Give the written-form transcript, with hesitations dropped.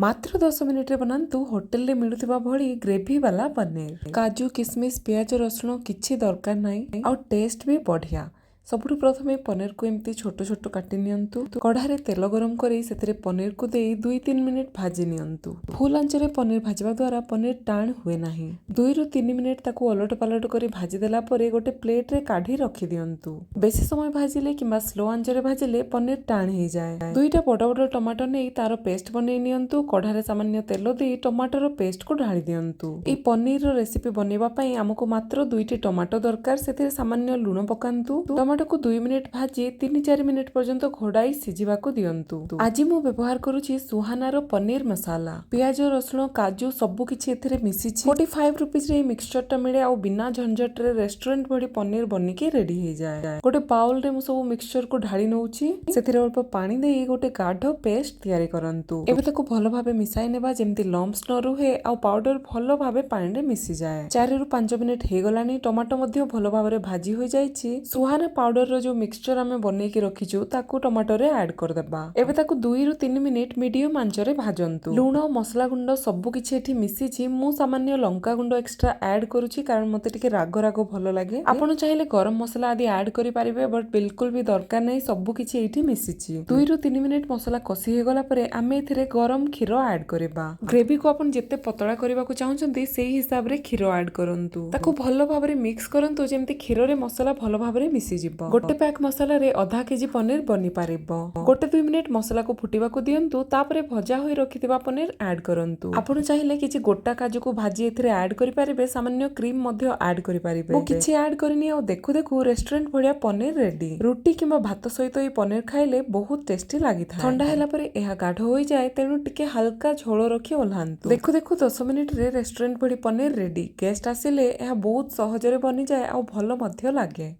ମାତ୍ର 10 ମିନିଟରେ ବନାନ୍ତୁ ହୋଟେଲରେ ମିଳୁଥିବା ଭଳି ଗ୍ରେଭି ବାଲା ପନିର। କାଜୁ, କିସମିସ, ପିଆଜ, ରସୁଣ କିଛି ଦରକାର ନାହିଁ ଆଉ ଟେଷ୍ଟ ବି ବଢ଼ିଆ। ସବୁଠୁ ପ୍ରଥମେ ପନିରକୁ ଏମିତି ଛୋଟ ଛୋଟ କାଟି ନିଅନ୍ତୁ। କଢ଼ାରେ ତେଲ ଗରମ କରି ସେଥିରେ ପନିରକୁ ଦେଇ 2-3 ମିନିଟ୍ ଭାଜି ନିଅନ୍ତୁ। ଫୁଲ୍ ଆଞ୍ଚରେ ପନିର ଭାଜିବା ଦ୍ୱାରା ପନିର ଟାଣ ହୁଏ ନାହିଁ। 2ରୁ 3 ମିନିଟ୍ ତାକୁ ଓଲଟ ପାଲଟ କରି ଭାଜି ଦେଲା ପରେ ଗୋଟେ ପ୍ଲେଟରେ କାଢ଼ି ରଖିଦିଅନ୍ତୁ। ବେଶୀ ସମୟ ଭାଜିଲେ କିମ୍ବା ସ୍ଲୋ ଆଞ୍ଚରେ ଭାଜିଲେ ପନିର ଟାଣ ହେଇଯାଏ। ଦୁଇଟା ବଡ଼ ବଡ଼ ଟମାଟୋ ନେଇ ତାର ପେଷ୍ଟ ବନେଇ ନିଅନ୍ତୁ। କଢ଼ାରେ ସାମାନ୍ୟ ତେଲ ଦେଇ ଟମାଟୋର ପେଷ୍ଟକୁ ଢାଳି ଦିଅନ୍ତୁ। ଏଇ ପନିରର ରେସିପି ବନେଇବା ପାଇଁ ଆମକୁ ମାତ୍ର ଦୁଇଟି ଟମାଟୋ ଦରକାର। ସେଥିରେ ସାମାନ୍ୟ ଲୁଣ ପକାନ୍ତୁ। ଟମାଟୋକୁ 2 ମିନିଟ୍ ଭାଜି 3-4 ମିନିଟ୍ ପର୍ଯ୍ୟନ୍ତ ଘୋଡ଼ାଇ ସିଝିବାକୁ ଦିଅନ୍ତୁ। ଆଜି ମୁଁ ବ୍ୟବହାର କରୁଛି ସୁହାନାର ପନିର ମସାଲା। ପିଆଜ, ରସୁଣ, କାଜୁ ସବୁ କିଛି ଏଥିରେ ମିଶିଛି। 45 ରୁପିଜରେ ଏଇ ମିକ୍ସଚରଟା ମିଳେ ଆଉ ବିନା ଝଞ୍ଝଟରେ ରେଷ୍ଟୁରାଣ୍ଟ ଭଳି ପନିର ବନିକି ରେଡି ହେଇଯାଏ। ଗୋଟେ ବାଉଲରେ ମୁଁ ସବୁ ମିକ୍ସଚରକୁ ଢାଳି ନଉଛି। ସେଥିରେ ଅଳ୍ପ ପାଣି ଦେଇ ଗୋଟେ ଗାଢ଼ ପେଷ୍ଟ ତିଆରି କରନ୍ତୁ। ଏବେ ତାକୁ ଭଲ ଭାବେ ମିଶାଇ ନେବା, ଯେମିତି ଲମ୍ପସ ନ ରୁହେ ଆଉ ପାଉଡର ଭଲ ଭାବେ ପାଣିରେ ମିଶିଯାଏ। 4ରୁ 5 ମିନିଟ୍ ହେଇଗଲାଣି। ଟମାଟୋ ମଧ୍ୟ ଭଲ ଭାବରେ ଭାଜି ହୋଇଯାଇଛି। ସୁହାନା ପାଉଡରର ଯୋଉ ମିକ୍ସଚର ଆମେ ବନେଇକି ରଖିଛୁ, ତାକୁ ଟମାଟୋରେ ଆଡ୍ କରିଦେବା। ଏବେ ତାକୁ 2ରୁ 3 ମିନିଟ୍ ମିଡିୟମ ଆଞ୍ଚରେ ଭାଜନ୍ତୁ। ଲୁଣ, ମସଲା ଗୁଣ୍ଡ ସବୁ କିଛି ଏଠି ମିଶିଛି। ମୁଁ ସାମାନ୍ୟ ଲଙ୍କା ଗୁଣ୍ଡ ଏକ୍ସଟ୍ରା ଆଡ୍ କରୁଛି, କାରଣ ମତେ ଟିକେ ରାଗ ରାଗ ଭଲ ଲାଗେ। ଆପଣ ଚାହିଁଲେ ଗରମ ମସଲା ଆଦି ଆଡ୍ କରିପାରିବେ, ବଟ୍ ବିଲକୁଲ ବି ଦରକାର ନାହିଁ। ସବୁ କିଛି ଏଇଠି ମିଶିଛି। 2ରୁ 3 ମିନିଟ୍ ମସଲା କଷି ହେଇଗଲା ପରେ ଆମେ ଏଥିରେ ଗରମ କ୍ଷୀର ଆଡ୍ କରିବା। ଗ୍ରେଭିକୁ ଆପଣ ଯେତେ ପତଳା କରିବାକୁ ଚାହୁଁଛନ୍ତି, ସେଇ ହିସାବରେ କ୍ଷୀର ଆଡ୍ କରନ୍ତୁ। ତାକୁ ଭଲ ଭାବରେ ମିକ୍ସ କରନ୍ତୁ, ଯେମିତି କ୍ଷୀରରେ ମସଲା ଭଲ ଭାବରେ ମିଶିଯିବ। ଗୋଟେ ପ୍ୟାକ୍ ମସଲାରେ ଅଧା କେଜି ପନିର ବନିପାରିବ। 1-2 ମିନିଟ୍ ମସଲାକୁ ଫୁଟିବାକୁ ଦିଅନ୍ତୁ। ତାପରେ ଭଜା ହୋଇ ରଖିଥିବା ପନିର ଆଡ୍ କରନ୍ତୁ। ଆପଣ ଚାହିଁଲେ କିଛି ଗୋଟା କାଜୁକୁ ଭାଜି ଏଥିରେ ଆଡ୍ କରିପାରିବେ। ସାମାନ୍ୟ କ୍ରିମ ମଧ୍ୟ ଆଡ୍ କରିପାରିବେ। ମୁଁ କିଛି ଆଡ୍ କରିନି ଆଉ ଦେଖୁ ଦେଖୁ ରେଷ୍ଟୁରାଣ୍ଟ ଭଳିଆ ପନିର ରେଡି। ରୁଟି କିମ୍ବା ଭାତ ସହିତ ଏଇ ପନିର ଖାଇଲେ ବହୁତ ଟେଷ୍ଟି ଲାଗିଥାଏ। ଥଣ୍ଡା ହେଲା ପରେ ଏହା ଗାଢ ହୋଇଯାଏ, ତେଣୁ ଟିକେ ହାଲକା ଝୋଳ ରଖି ଓହ୍ଲାନ୍ତୁ। ଦେଖୁ ଦେଖୁ 10 ମିନିଟରେ ରେଷ୍ଟୁରାଣ୍ଟ ଭଳି ପନିର ରେଡି। ଗେଷ୍ଟ ଆସିଲେ ଏହା ବହୁତ ସହଜରେ ବନିଯାଏ ଆଉ ଭଲ ମଧ୍ୟ ଲାଗେ।